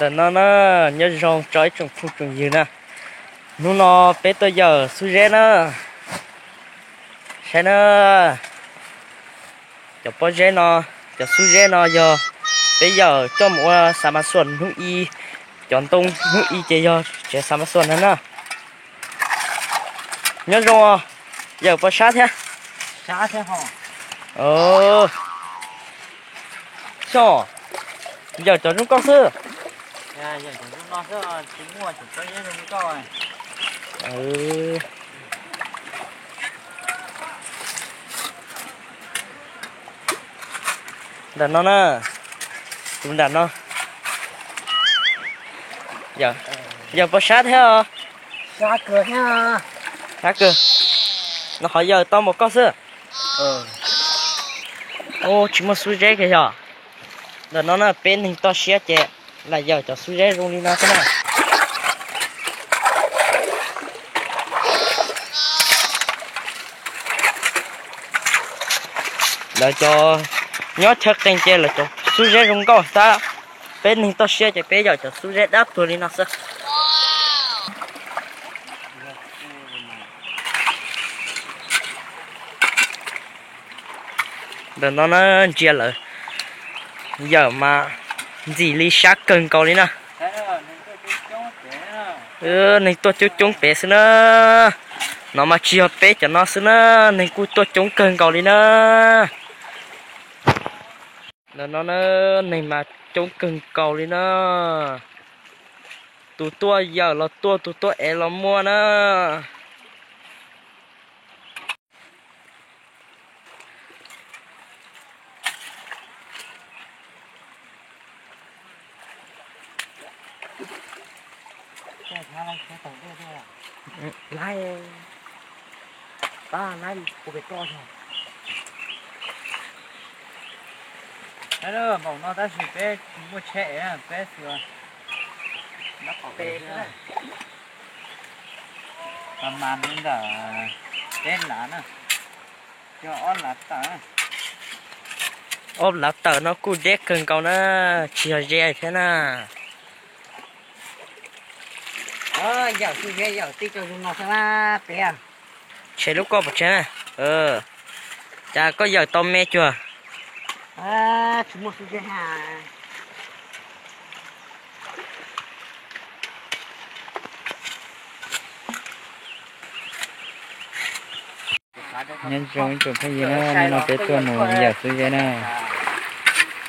Ntawm no na, nyob zoo tso ib tsoom phooj tsoom ywg na. Hnub no peb tuaj yawm xub zeb na. Saib na, cov pob zeb no, cov xub zeb no yog peb yawm coj mus ua xav mas xuam hnub i, cov ntoo hnub i ces yog tsev xav mas xuam na na. Nyob zoo, yawm puas sab thiab? Xyov, yawm cov zoo nkauj xwb. Ntawm no na, tus nram no. Yawm puas sab thiab os? Sab kawg. No qhov yawm tau npaum koj xwb. Ub, tsis muaj xub zeb kiag yog. Ntawm no na peb neeg toj siab ces lam yawm cov xub zeb zoo li no xwb na. Lawv cov nyob chaw qees ces lawv cov xub zeb zoo nkauj xwb. Peb neeg toj siab ces peb yawm cov xub zeb dab tuag li no xwb. Ntawm no na, ntsia lawv yawm mas ntxim li sab kawg nkaus li na. Neeg tuaj coob coob pem xwb na. No mas tsis yog peb cov no xwb na, neeg kuj tuaj coob kawg nkaus li na. Ntawm no na, neeg mas coob kawg nkaus li na. Tus tuaj yawm los tuaj, tus tuaj ev los muaj na. Npaum no tab sis peb tsis muaj tsheb, peb xwb. Mas ntawm peb lav na, ob lav tawm no kuj deb kawg nkaus na, tsis yog ze thiab na. Yawm xwb, yawm tij tau zoo no xwb peb. Tshem lub koj pov tseg na. Cas koj yawm tau me cuag. Nyob zoo ib tsoom phooj ywg na, hnub no peb tuaj mus yawm xub zeb na.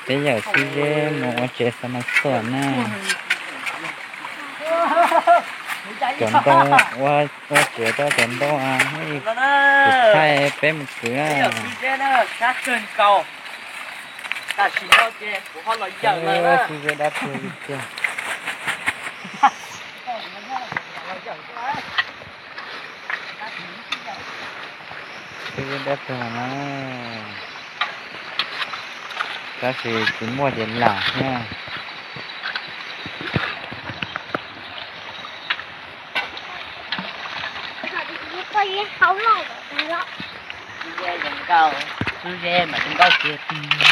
Peb yawm xub zeb mus ua tsev xav mas xuam na. Cov ntoo, ua tsev rau cov ntoo, tus thaij peb mus kwv na. Xub zeb dab tuag li tiag. Xub zeb dab tuag na, tab sis tsis muaj ces lam thiab. Xub zeb mas zoo nkauj tiag tiag.